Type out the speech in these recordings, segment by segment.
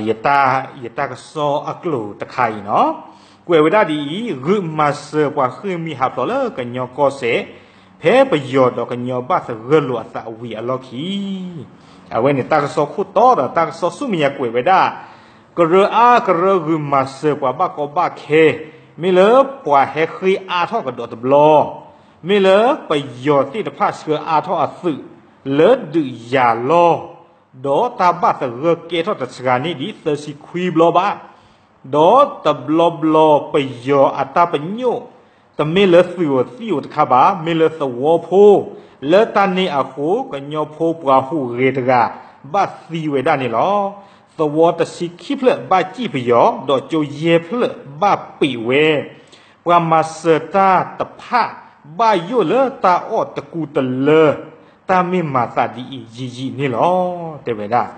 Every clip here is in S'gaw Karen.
ယတၢ်, ယတၢ်ကစီၣ်အကျိာ်တခါအံၤနီၤ, ကွဲးဝဲဒၣ်ဒ်အံၤ, ဂုာ်မၤစၢၤပှၤဃ့ၢ်မှံဟးဖျိးလၢကညီကီၢ်စဲၣ်, ဖဲပယီၤဒီးကညီဘၣ်သဂၢၢ်လိာ်အသးဝံၤအလီၢ်ခံ, အဝဲန့ၣ်တၢ်ကစီၣ်ခိၣ်တီဒီးတၢ်ကစီၣ်ဆူမဲာ်ညါကွဲးဝဲဒၣ်, ကရၢအါကရၢဂုာ်မၤစၢၤပှၤဘၣ်ကီဘၣ်ခဲ, မ့ၢ်လၢပှၤဟဲဃ့အါထီၣ်ကဒီးတဘျီ, မ့ၢ်လၢပယီၤသ့ၣ်တဖၣ်ဆှၢအါထီၣ်အသုး, လၢဒုးယၤလီၢ် ဒီးတၢ်ဘၣ်သဂၢၢ်ကဲထီၣ်တစှၤန့ၢ်ဒံးသၢဆံခွံဘျီဘၣ်, ဒီးတဘျီဘျီပယီၤအတၢ်ပညိၣ်, တမ့ၢ်လၢသုးဧိၤသံၣ်ဧိၤတခါဘၣ်, မ့ၢ်လၢသဝီဖိ, လၢတၢ်န့ၣ်အဃိ ကညီဖိပှၤဟူးဂဲၤတဂၤ ဘၣ်သံဝဲဒၣ်န့ၣ်လီၤ. သဝီတဆံခံဖျၢၣ်ဘၣ်စံၣ်ပယီၤ, ဒီးကၠိယဲၢ်ဖျၢၣ်ဘၣ်ပံးဝဲ ပှၤမၤစၢၤတၢ်တဖၣ် ဘၣ်ယိၣ်လၢတၢ်အီၣ်တကူတလၢ, တၢ်မ့ၢ်မၤသးဒ်အံၤယံာ်ယံာ်န့ၣ်လီၤ, တဲဝဲဒၣ်.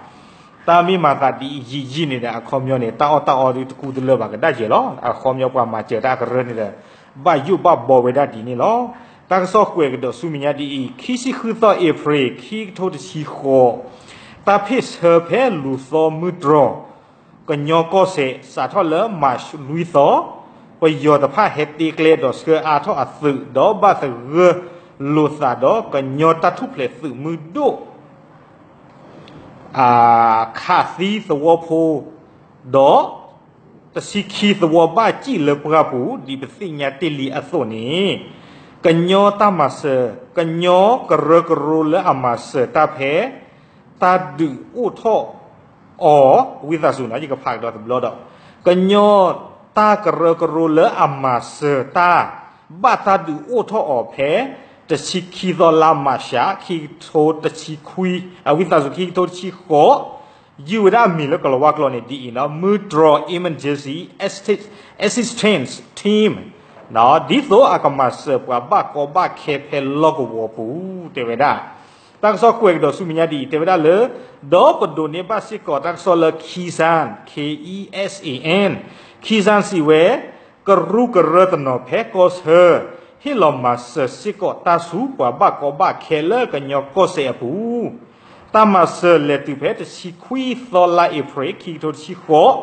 တၢ်မ့ၢ်မၤသးဒ်အံၤယံာ်ယံာ်န့ၣ်ဒီး အခီပညီန့ၣ် တၢ်အီၣ်တၢ်အီဒ်တကူတလၢဘၣ်ကဒၣ်ယဲၢ်လီၤ. အခီပညီပှၤမၤစၢၤတၢ်အကရၢန့ၣ်ဒီး ဘၣ်ယိၣ်ဘၣ်ဘီဝဲဒၣ်ဒ်န့ၣ်လီၤ. တၢ်ကစီၣ်ကွဲးကဒီးဆူမဲာ်ညါဒ်အံၤ, ခံဆံဃုသီ အ့ဖြ့ၣ် ခံကထိတဆံဃိး, တၢ်ဖ့ၣ်ဆၢဖဲလူၤသီမုၢ်တြီၤ ကညီကီၢ်စဲၣ် စးထီၣ်လၢမၢ်လွံၢ်သီ, ပယီၤတဖၣ်ဟဲတ့ကျဲဒီးဆှၢအါထီၣ်အသုး ဒီးဘၣ်သဂၢၢ်လိာ်သးဒီးကညီတၢ်ထူၣ်ဖျဲးသုးမုၢ်ဒိၣ် ခးသံသဝီဖိ, ဒီးတဆံခံသဝီဘၣ်စံၣ်လၢပှၢ်ပူၤ ဒ်ပသ့ၣ်ညါတ့ၢ်လံအသိးန့ၣ်, ကညီတၢ်မၤစၢၤ, ကညီကရၢကရိလၢအမၤစၢၤတၢ်ဖဲ တၢ်ဒုးအိၣ်ထီၣ်အီၤ, ဝံသးစူၤနီၤ ယကဖးကဒီးတဘျီဒီး, ကညီတၢ်ကရၢကရိလၢအမၤစၢၤတၢ် ဘၣ်တၢ်ဒုးအိၣ်ထီၣ်အီၤဖဲ တဆံခံသီလါမၢ်ၡး ခံကထိတဆံခွံ, ဝံသးစူၤ ခံကထိတဆံဃိး, ယုၢ်ဝဲဒၣ်အမံၤလၢကလၤဝါကျိာ်န့ၣ်ဒ်အံၤနီၤ, မုၢ်တြီၤ Emergency Assist-, Assistance Team, ဒ်သိးအကမၤစၢၤပှၤဘၣ်ကီဘၣ်ခဲဖဲလီၢ်ကဝီၤပူၤ တဲဝဲဒၣ်. တၢ်ကစီၣ်ကွဲးကဒီးဆူမဲာ်ညါဒ်အံၤ တဲဝဲဒၣ်လၢ, ဒီးပဒိးန့ၢ်ဘၣ်စ့ၢ်ကီးတၢ်ကစီၣ်လၢ Kisan, K E S A N, Kisan စံးဝဲ, ကရူၢ်ကရၢတနီၤဖဲကီၢ်ဆၢ ဟ့ၣ်လီၤမၤစၢၤစ့ၢ်ကီးတၢ်ဆူပှၤဘၣ်ကီဘၣ်ခဲလၢကညီကီၢ်စဲၣ်အပူၤ, တၢ်မၤစၢၤလဲၤတုၤဖဲတဆံခွံသီလါအ့ဖြ့ၣ် ခံကထိတဆံဃိး,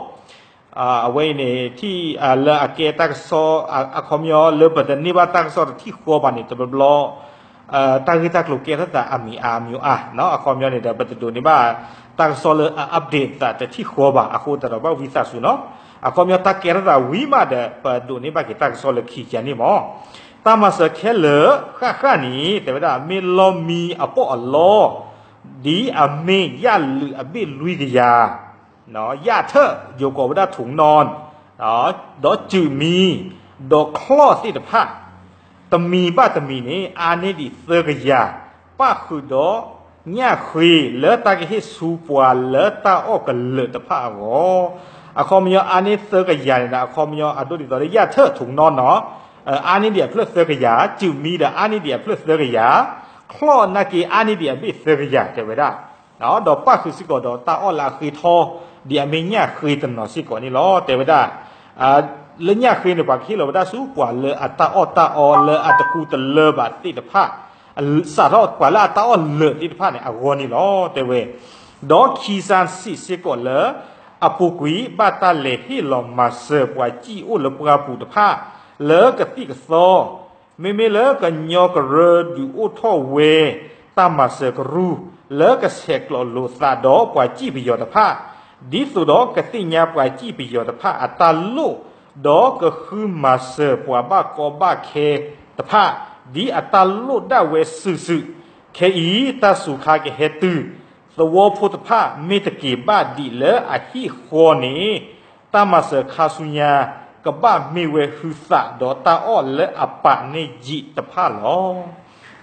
အဝဲအံၤန့ၣ် ထံၣ်လၢအကဲတၢ်ကစီၣ် အခီပညီလၢပတန့ၢ်ဘၣ်တၢ်ကစီၣ်တထံၣ်ဃီဘၣ်န့ၣ် တဘျီဘျီ တၢ်ဂ့ၢ်တၢ်ကျိၤကဲထီၣ်သးအမံၤအါမံၤအါ, အခီပညီန့ၣ်ဒီး ပတဒိးန့ၢ်ဘၣ်တၢ်ကစီၣ်လၢအ update သးတထံၣ်ဃီဘၣ်အဃိသတးဒီးဘၣ်ဝံသးစူၤနီၤ, အခီပညီတၢ်ကဲထီၣ်သးဝံၤမးဒီး ပဒိးန့ၢ်ဘၣ်က့ၤတၢ်ကစီၣ်လၢခံကါန့ၣ်မး, တၢ်မၤစၢၤခဲလၢာ်ဃၣ်ဃၣ်န့ၣ် တဲဝဲဒၣ် မ့ၢ်လီၢ်မံအပီၢ်အလီၢ် ဒ်အမ့ၢ်ယၣ်လုးအဘ့ၣ်လွံၢ်ကယၤ ယၣ်ထၢၣ် ယိၤကိးဝဲဒၣ် ထူးနီၢ်, ဒီးစုးမံ, ဒီးချီၣ်သ့ၣ်တဖၣ်, တမံၤဘၣ်တမံၤန့ၣ် အါန့ၢ်ဒံးသၢကယၤ, ပၣ်ဃုာ်ဒီးညၣ်ဃ့လၢတၢ်ကဟ့ၣ်ဆူပှၤလၢတၢ်အီၣ်ကလၢာ်တဖၣ်အဂီၢ်, အခီပညီအါန့ၢ်သၢကယၤန့ၣ်ဒီး အခီပညီအဒိဒ်သိးလၢယၣ်ထၢၣ် ထူးနီၢ်နီၤ, အါန့ၢ်ဒံးအဖျၢၣ်သၢကယၤ, စုးမံဒီးအါန့ၢ်ဒံးအဖျၢၣ်သၢကယၤ, ချီၣ်နာ်က့အါန့ၢ်ဒံးအဘ့ၣ်သၢကယၤ တဲဝဲဒၣ် ဒီးပၣ်ဃုာ်စ့ၢ်ကီးဒီးတၢ်အီၣ်လၢအဃ့ထီ, ဒ်အမ့ၢ်ညၣ်ဃ့တနီၤစ့ၢ်ကီးန့ၣ်လီၤ တဲဝဲဒၣ်. လၢညၣ်ဃ့န့ၣ် ပှၤကဟ့ၣ်လီၤဝဲဒၣ်ဆူပှၤလၢအတၢ်အီၣ်တၢ်အီလၢအတကူတလၢဘၣ်သ့ၣ်တဖၣ်, စးထီၣ်ပှၤလၢအတၢ်အီၣ်လၢာ်သ့ၣ်တဖၣ်န့ၣ် အဂီၢ်န့ၣ်လီၤ တဲဝဲ. ဒီးခံစၢ်စံးစ့ၢ်ကီးလၢ အပူၤကွံာ်ဘၣ်တၢ်လဲၤဟ့ၣ်လီၤမၤစၢၤပှၤစံၣ်အိၣ်လၢပှၢ်ပူၤတဖၣ် လၢကသံၣ်ကသီ မ့မ့ၢ်လၢကညီကရၢဒုးအိၣ်ထီၣ်ဝဲ တၢ်မၤစၢၤကရူၢ် လၢကဆဲးကျိးလိာ်သးဒီးပှၤစံၣ်ပယီၤတဖၣ်, ဒ်သိးဒီးကသ့ၣ်ညါပှၤစံၣ်ပယီၤတဖၣ်အတၢ်လိၣ်, ဒီးကဃုမၤစၢၤပှၤဘၣ်ကီဘၣ်ခဲတဖၣ် ဒ်အတၢ်လိၣ်ဒၣ်ဝဲစုာ်စုာ်, ခဲအံၤတၢ်စူၤခါကဟဲတုၤ, သဝီဖိတဖၣ်မ့ၢ်တက့ၤဘၣ်ဒံးလၢအဟံၣ်ဃီန့ၣ် တၢ်မၤစၢၤခါဆူညါ ကဘၣ်မ့ၢ်ဝဲဟုသးဒီးတၢ်အီၣ်လၢအပာ်န့ၢ်ယံာ်တဖၣ်လီၤ.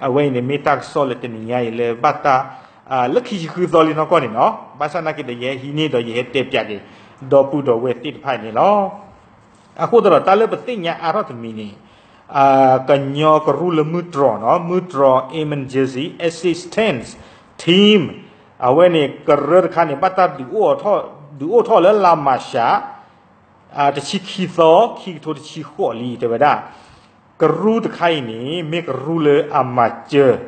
အဝဲအံၤန့ၣ်မ့ၢ်တၢ်ကစီၣ်လၢတနံၤညါအံၤလၢဘၣ်တၢ်, လၢခံဆံဃုသီလံနီၢ်ကီၢ်န့ၣ်နီၤ, ဘၣ်ဆၣ်နာ်က့ဒီးယဟဲဟံးန့ၢ်ဒီးယဟဲတဲပၠးက့ၤ ဒီပုၢ်ဒီဝဲၢ်သ့ၣ်တဖၣ်အံၤန့ၣ်လီၤ. အဃိသတးဒီးတၢ်လၢပသ့ၣ်ညါအါထီၣ်တမံၤန့ၣ်, ကညီကရူၢ်လၢမုၢ်တြီၤနီၤ, မုၢ်တြီၤ Emergency Assistance Team, အဝဲန့ၣ်ကရၢတခါန့ၣ် ဘၣ်တၢ်ဒုးအိၣ်ထီၣ်လၢလါမၢ်ၡး တဆံခံသီ ခံကထိတဆံဃိးလံ တဲဝဲဒၣ်. ကရူၢ်တခါအံၤန့ၣ် မ့ၢ်ကရူၢ်လၢအမၤစၢၤ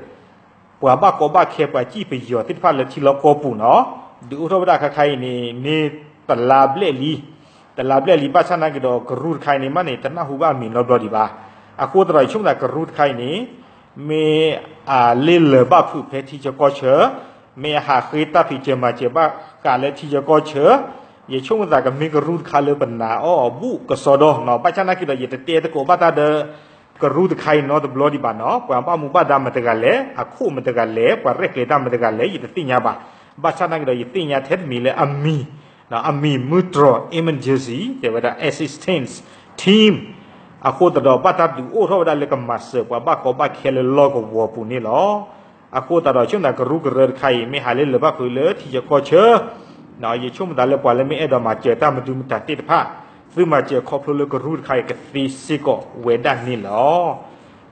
ပှၤဘၣ်ကီဘၣ်ခဲပှၤစံၣ်ပယီၤသ့ၣ်တဖၣ်လၢထံလီၢ်ကီၢ်ပူၤနီၤ ဒုးအိၣ်ထီၣ်ဝဲဒၣ်ခါခါအံၤန့ၣ် မ့ၢ်တလါဘျဲၣ်လံ, တလါဘျဲၣ်လံ ဘၣ်ဆၣ်နာ်က့ဒီးကရူၢ်တခါအံၤန့ၣ် မ့ၢ်န့ၣ် တနၢ်ဟူဘၣ်အမံၤနီတဘျီဒံးဘၣ်. အဃိသတးဒီး ယဆိကမိၣ်သးကရူၢ်တခါအံၤန့ၣ် မ့ၢ်အလ့လၢၤဘၣ်ဖုးဖဲထံဆၢကီၢ်ဆၢ, မ့ၢ်အဟးဃ့တၢ်ဖံးစၢၤမၤစၢၤဘၣ်ဃးလၢထံဆၢကီၢ်ဆၢ, ယဆိကမိၣ်သးကမ့ၢ်ကရူၢ်တခါလၢပနာ်အီၤအဘူးကစီဒီနီၤ. ဘၣ်ဆၣ်နာ်က့ဒီး ယတတဲသကိးဘၣ်တၢ်ဒီး ကရူၢ်တခါအံၤနီတဘျီဒံးဘၣ်နီၤ. ပှၤဘၣ်မူဘၣ်ဒါမတၤတဂၤလဲၣ်, အခိၣ်မတၤတဂၤလဲၣ်, ပှၤရဲၣ်ကျဲၤတၢ်မတၤတဂၤလဲၣ် ယတသ့ၣ်ညါဘၣ်. ဘၣ်ဆၣ်နာ်က့ဒီး ယသ့ၣ်ညါထဲတမံၤလၢအမံၤ, အမံၤမုၢ်တြီၤ emergency တဲဝဲဒၣ် assistance team. အဃိသတးဒီး ဘၣ်တၢ်ဒုးအိၣ်ထီၣ်ဝဲဒၣ်လၢကမၤစၢၤပှၤဘၣ်ကီဘၣ်ခဲလၢလီၢ်ကဝီၤပူၤန့ၣ်လီၤ. အဃိသတးဒီး ယဆိကမိၣ်သးကရူၢ်ကရၢတခါအံၤ မ့ၢ်ဟးလ့လၢၤဘၣ်ဖုးလၢထံဆၢကီၢ်ဆၢ, ယဆိကမိၣ်သးလၢပှၤလၢမ့ၢ်အဲၣ်ဒိးမၤစၢၤတၢ်မဒုမတၤသ့ၣ်တဖၣ် သုမၤစၢၤခီဖျိလၢကရူၢ်တခါအံၤကသ့စ့ၢ်ကီးဝဲဒၣ်န့ၣ်လီၤ.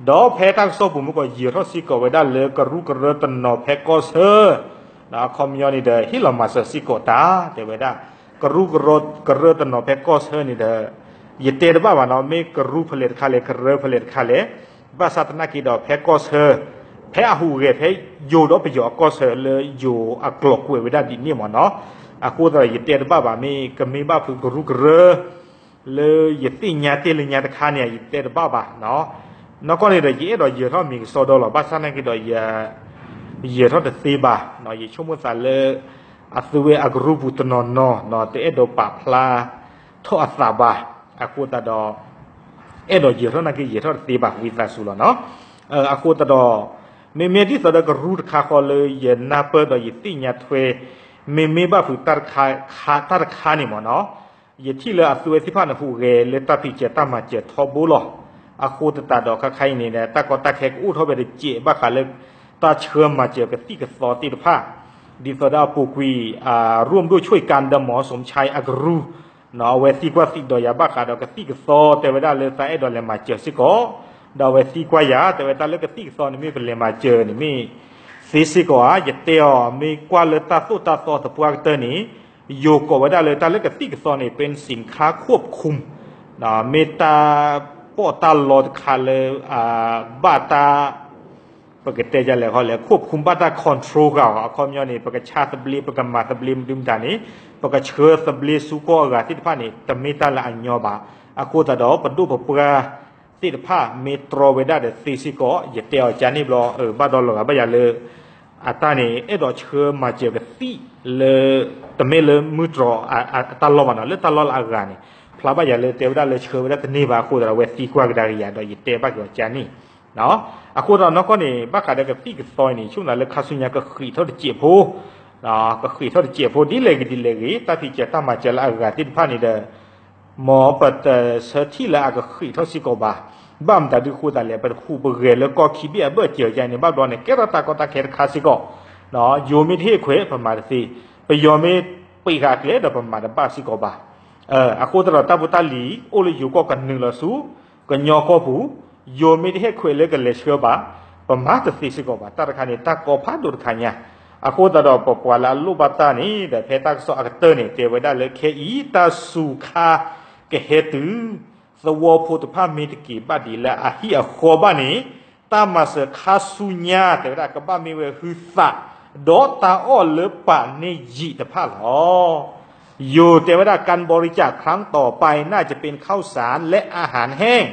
ဒီးဖဲတၢ်ကစီၣ်ပူၤမ့ၢ်ကီး ယၢၤထီၣ်စ့ၢ်ကီးဝဲဒၣ်လၢကရူၢ်ကရၢတနီၤဖဲကီၢ်ဆၢ, အခီပညီန့ၣ်ဒီး ဟ့ၣ်လီၤမၤစၢၤစ့ၢ်ကီးတၢ် တဲဝဲဒၣ်, ကရူၢ်ကရၢတနီၤဖဲကီၢ်ဆၢန့ၣ်ဒီး ယတဲတဘၣ်ဘၣ်နီၤ, မ့ၢ်ကရူၢ်ဖဲလဲၣ်တခါလဲၣ်, ကရၢဖဲလဲၣ်တခါလဲၣ်, ဘၣ်ဆၣ်သနာ်က့ဒီးဖဲကီၢ်ဆၢ, ဖဲအဟူးဂဲၤဖဲယိၤဒီးပယီၤအကီၢ်ဆၢလၢယိၤအကျိၤကွဲးဝဲဒၣ်ဒ်န့ၣ်မ့ၢ်နီၤ. အဃိသတးဒီး ယတဲတဘၣ်ဘၣ် မ့ၢ်ကမ့ၢ်ဘၣ်ဖုးကရူၢ်ကရၢ လၢယသ့ၣ်ညါတ့ၢ်လၢညါတခါန့ၣ် ယတဲတဘၣ်ဘၣ်နီၤ. နီၢ်ကီၢ်န့ၣ်ဒီး ယအဲၣ်ဒိးယၢၤထီၣ်မံၤကစီဒီလီၤ. ဘၣ်ဆၣ်သနာ်က့ဒီး ယ ယၢၤထီၣ်တသ့ဘၣ်. ယဆိကမိၣ်သးလၢ အသုဝဲအကရူၢ်ပူၤတနီၤနီၤ တအဲၣ်ဒိးပာ်ဖျါထီၣ်အသးဘၣ်. အဃိသတးဒီး အဲၣ်ဒိးယၢၤထီၣ်နာ်က့ ယၢၤထီၣ်တသ့ဘၣ် ဝံသးစူၤလီၤနီၤ. အဃိသတးဒီး မ့မ့ၢ်ဒ်သိးဒီးကရူၢ်တခါဃီလၢယနၢ်ပၢၢ်ဒီးယသ့ၣ်ညါထွဲ မ့မ့ၢ်ဘၣ်ဖုးတၢ်တခါ တၢ်တခါန့ၣ်မ့ၢ်နီၤ, ယထံၣ်လၢအသုဝဲသ့ၣ်တဖၣ်န့ၣ် ဟူးဂဲၤလၢတၢ်ဖံးစၢၤတၢ်မၤစၢၤထီဘိလီၤ. အဃိသတးဒီးခါခါအံၤန့ၣ် တၢ်ကီတၢ်ခဲကအိၣ်ထီၣ်ဝဲတစဲးဘၣ်ဃးလၢ တၢ်ဆှၢမၤစၢၤကသံၣ်ကသီသ့ၣ်တဖၣ်, ဒ်သိးဒီးအပူၤကွံာ် ရူမ်ဒိၣ်ဆွံၣ်ကၣ်ဒီးမီၤစိမ်ၡဲအကရူၢ် အဝဲသံကွၢ်သံဒိးယၤဘၣ်ဃးဒီးကသံၣ်ကသီ တဲဝဲဒၣ်လၢသးအဲၣ်ဒိးလဲၤမၤစၢၤစ့ၢ်ကီး, ဒီးအဝဲသံကွၢ်ယၤ တဲဝဲတၢ်လၢကသံၣ်ကသီန့ၣ် မ့ၢ်ပလဲၤမၤစၢၤန့ၣ်မ့ၢ်သ့စ့ၢ်ကီးဧါ. ယတဲအီၤ မ့ၢ်ကွၢ်လၢတၢ်သိၣ်တၢ်သီသပှၢ်ကတၢၢ်န့ၣ် ယိၤကိးဝဲဒၣ်လၢတၢ်လၢကသံၣ်ကသီန့ၣ် ပ့ၣ်စံၣ်ခါခိၣ်ခုမ်, မ့ၢ်တၢ်ပီးတၢ်လီတခါလၢ ဘၣ်တၢ် ပကတဲဒ်လဲၣ်ဃီလဲၣ် ခိၣ်ခုမ်ဘၣ်တၢ် control ဃာ်အီၤ အခီပညီန့ၣ် ပကဆါသဘျ့ ပကမၤသဘျ့မဒုမတၤန့ၣ် ပကဆှၢသဘျ့ဆူကီၢ်အဂၤသ့ၣ်တဖၣ်န့ၣ် တမ့ၢ်တၢ်လၢအညီဘၣ်. အဃိသတးဒီး ပဒိၣ်ပပှၢ်သ့ၣ်တဖၣ်မ့ၢ်တြီဝဲဒၣ်ဒီးသ့စ့ၢ်ကီး ယတဲအီၤကန့ၣ်ဘျီ ဘၣ်ဒီးလီၤဂာ်ဘၣ်ယၤလၢ အတၢ်န့ၣ် အဲၣ်ဒိးဆှၢမၤစၢၤကသံၣ်လၢ တမ့ၢ်လၢမုၢ်တြီၤအတၢ်လီၢ်ဘၣ်နီၤ လၢတၢ်လီၢ်လၢအဂၤန့ၣ် ဖျါဘၣ်ယၤလၢတဲဝဲဒၣ်လၢဆှၢဝဲဒၣ်တန့ၢ်ဘၣ်အဃိသတးဒီး အဝဲသံကွၢ်ကဒါက့ၤယၤဒီးယတဲဘၣ်က့ၤအီၤကန့ၣ် အဃိသတးဒီးနီၢ်ကီၢ်န့ၣ် ဘၣ်ဃးဒီးကသံၣ်ကသီအံၤန့ၣ် ဆိကမိၣ်သးလၢခါဆူညါကဃံးထီၣ်တစဲးဖိ, ကဃံးထီၣ်တစဲးဖိ ဒ်လဲၣ်ဂ့ၤဒ်လဲၣ်ဂ့ၤ တၢ်ဖံးစၢၤတၢ်မၤစၢၤလၢအဂၤသ့ၣ်တဖၣ်န့ၣ်ဒီး မ်ပတဆၢထံၣ်လၢအကဃံးထီၣ်စ့ၢ်ကီးဘၣ်. ဘၣ်မတၤဒုးဃိသးလဲၣ် ပတဟူးပဂဲၤလၢကီၢ်ခံဘ့ၣ်အဘၢၣ်စၢၤကန့ၣ် ဘၣ်ဘျီန့ၣ် ကဲထီၣ်တၢ်ကီတၢ်ခဲတခါစ့ၢ်ကီး, ယိၤမ့ၢ်တဟ့ၣ်ခွဲး ပမၤတသ့, ပယီၤမ့ၢ်ပံးဃာ်ကျဲဒီးပမၤတဘၣ်စ့ၢ်ကီးဘၣ်. အဃိသတးဒီးတၢ်ဖိတၢ်လံၤအိၣ်လၢယိၤကီၢ်ကနုာ်လီၤဆူ ကညီကီၢ်ပူၤ, ယိၤမ့ၢ်တဟ့ၣ်ခွဲးလၢကလဲၤဆှၢဘၣ်, ပမၤတသ့စ့ၢ်ကီးဘၣ်. တၢ်တခါန့ၣ် တၢ်ကီဖးဒိၣ်တခါညါ, အဃိသတးဒီးပပှၤလၢအလိၣ်ဘၣ်တၢ်န့ၣ် ဒီးဖဲတၢ်ကစီၣ်အကတၢၢ်န့ၣ် တဲဝဲဒၣ်လၢခဲအံၤ တၢ်စူၤခါကဟဲတုၤ သဝီဖိတဖၣ်မ့ၢ်တက့ၤဘၣ်ဒံးလၢအဟံၣ်အဃီဘၣ်န့ၣ် တၢ်မၤစၢၤခါဆူညါ တဲဝဲဒၣ်ကဘၣ်မ့ၢ်ဝဲဟုသး ဒီးတၢ်အီၣ်လၢပာ်န့ၢ်ယံာ်တဖၣ်လီၤ. ယိၤတဲဝဲဒၣ် การบริจาคครั้งต่อไปน่าจะเป็นข้าวสาร และอาหารแห้ง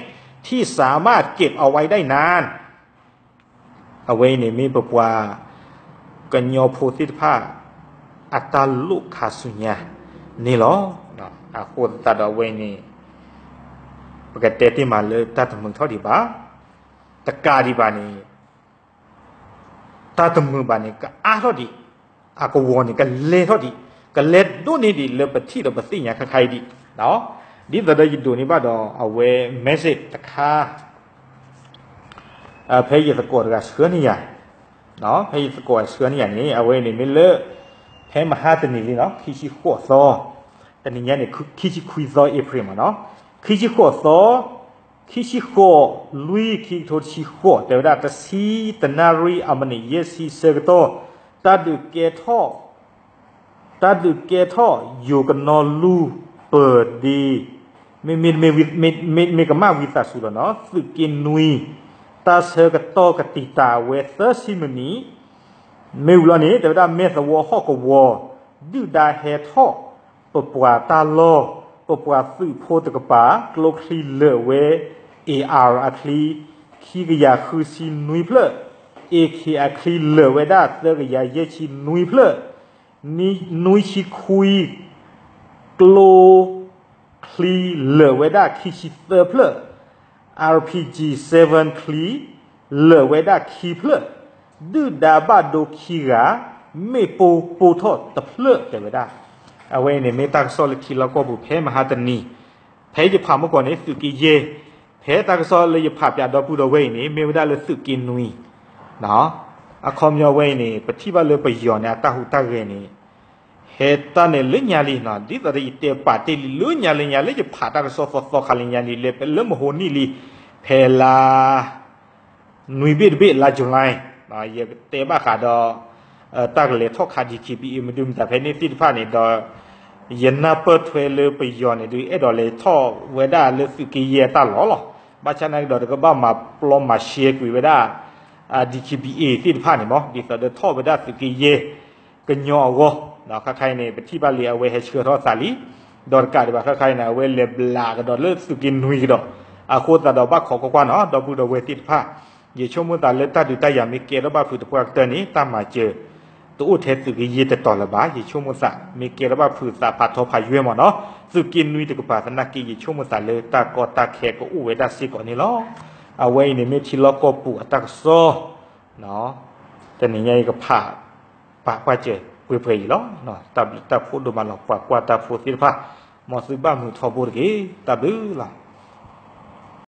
ที่สามารถเก็บเอาไว้ได้นาน အဝဲအံၤန့ၣ်မ့ၢ်ပပှၤကညီဖိသ့ၣ်တဖၣ် အတၢ်လိၣ်ခါဆူညါန့ၣ်လီၤ. အဃိသတးဒီးအဝဲအံၤန့ၣ် ပကတဲတ့ၢ်မးလၢတၢ်တမုာ်ထီၣ်ဒံးဘၣ်, တကးဒံးဘၣ်န့ၣ် တၢ်တမုာ်ဘၣ်န့ၣ် ကအါထီၣ်ဒံး, အကဝီၤန့ၣ် ကလဲၤထီၣ်ဒံး, ကလဲၤဒိၣ်န့ၢ်ဒံးလၢပထံၣ်ဒီးပသ့ၣ်ညါခါခါအံၤဒံး, ဒ်သိးဒီးယဒိးန့ၢ်ဘၣ်ဒီးအဝဲ message တခါ ဖဲယသကိးတဂၤဆှၢန့ၢ်ယၤ, ဖဲယသကိးဆှၢန့ၢ်ယၤန့ၣ် အဝဲန့ၣ်မ့ၢ်လၢ ဖဲမဟါတနံၤလံနီၤ ခံဆံဃိးသီ, တနံၤညါန့ၣ် ခံဆံခွံသီ April မ့ၢ်နီၤ, ခံဆံဃိးသီ, ခံဆံဃိးလွံၢ် ခံကထိတဆံဃိး တဲဝဲဒၣ် တဆံတနၣ်ရံၣ်အမံးနံးယဲၢ်ဆံဆၢကတီၢ် တၢ်ဒုးကဲထီၣ် တၢ်ဒုးကဲထီၣ်ယိၤကနီၤလူၤပၢၤဒ့ မ့မ့ၢ်ကမၣ်ဝံသးစူၤလီၤနီၤ သုးက့နွံ တၢ်ဆၢကတီၢ်ကတံာ်တာ်ဝဲသၢဆံမံးနံး မ့ၢ်ဝံၤလီၤန့ၣ် တဲဝဲဒၣ်မဲၢ်သဝီဟီၣ်ကဝီၤ ဒုၣ်ဒါဟဲထီၣ် ပပှၤတၢ်လီၢ် ပပှၤသုးဖိတကပၤ ကျိချံလၢာ်ဝဲ A R အချံ ခံကယၤဃုဆံနွံဖျၢၣ်, A K အချံလၢာ်ဝဲဒၣ် သၢကယၤယဲၢ်ဆံနွံဖျၢၣ်, နွံဆံခွံ ကျိချံလၢာ်ဝဲဒၣ် ခံဆံသၢဖျၢၣ်, R P G seven ချံ လၢာ်ဝဲဒၣ်ခံဖျၢၣ်, ဒုၣ်ဒါဘၣ်ဒိခံဂၤ မ့ၣ်ပိၢ်ပိၢ်ထီၣ်တဖျၢၣ်တဲဝဲဒၣ်. အဝဲအံၤန့ၣ် မ့ၢ်တၢ်ကစီၣ်လၢထံလီၢ်ကီၢ်ပူၤဖဲမဟါတနံၤ, ဖဲယဖးမုၢ်ကီၢ်န့ၣ် သုးက့ယဲၢ်, ဖဲတၢ်ကစီၣ်လၢယဖးပၠးဒီပုၢ်ဒီဝဲၢ်အံၤန့ၣ် မ့ၢ်ဝဲဒၣ်လၢသုးက့နွံ, အခီပညီဝဲအံၤန့ၣ် ပထံၣ်ဘၣ်လၢပယီၤန့ၣ် အတၢ်ဟူးတၢ်ဂဲၤန့ၣ် ဟဲတၢ်န့ၣ်လၢညါလံ, ဒ်သိးဒီးယတဲပာ်တ့ၢ်လံလၢညါလၢညါ လၢယဖးတၢ်ကစီၣ်သီသီခါလၢညါလံ လၢမဟိနံၣ်လံ, ဖဲလါ နွံဘ့ၣ်တဘ့ၣ်လါ July, ယတဲဘၣ်ဃးဒီး တၢ်ကလဲၤထီၣ်ခး D K B A မနုၤမတၤဖဲန့ၣ်သ့ၣ်တဖၣ်န့ၣ်ဒီး ယနၢ်ပၢၢ်ထွဲလၢပယီၤန့ၣ်ဒုး အဲၣ်ဒိးလဲၤထီၣ်ဝဲဒၣ်လၢသုးက့ယဲၢ်အတၢ်လီၢ်လီၤ. ဘၣ်ဆၣ်နာ်က့ဒီး တကဘၣ်မၤပျီမၤရှဲကွံာ်ဝဲဒၣ် D K B A သ့ၣ်တဖၣ်န့ၣ်မ့ၢ် ဒ်သိးဒီးထီၣ်ဝဲဒၣ်သုးက့ယဲၢ်ကညီအဂီၢ်, ခါခါအံၤန့ၣ် ပထံၣ်ဘၣ်လံ အဝဲဟဲဆှၢထီၣ်သးလံ, ဒီးတကးဒံးဘၣ် ခါခါအံၤန့ၣ် အဝဲလဲၤဘျးကဒီးလၢသုးက့နွံကဒီး, အဃိသတးဒီးဘၣ်ခိးကွၢ်ကွၢ်နီၤ ဒီပုၢ်ဒီဝဲၢ်သ့ၣ်တဖၣ်, ယဆိကမိၣ်သးလၢတၢ်ဒုးတၢ်ယၤမ့ၢ်ကဲထီၣ်ဘၣ်ဖုးသပှၢ်ကတၢၢ်န့ၣ် တၢ်မၤစၢၤ တအိၣ်ထဲသုးက့ယဲၢ်တတီၤလၢၤဘၣ်. ယဆိကမိၣ်သး မ့ၢ်ကဲထီၣ်ဘၣ်ဖုးသးဖးထီဖးယွဲၢ်မ့ၢ်နီၤ သုးက့နွံတကပၤသနာ်က့ ယဆိကမိၣ်သးလၢတၢ်ကီတၢ်ခဲကအိၣ်ဝဲဒၣ်စ့ၢ်ကီးန့ၣ်လီၤ. အဝဲအံၤန့ၣ်မ့ၢ်ထံလီၢ်ကီၢ်ပူၤအတၢ်ကစီၣ်, တနံၤညါအံၤကဖး ပာ်ကွၢ်စၢၤပှဲၤပှဲၤအံၤလီၤ. တၢ်ဘျုးတၢ်ဖှိၣ်ဒိၣ်မးလီၤ ပှၤကွၢ်တၢ်ဖိသ့ၣ်တဖၣ်, မ်သုဘၣ်မုာ်ထီဘိတက့ၢ်. တၢ်ဘျုးလီၤ.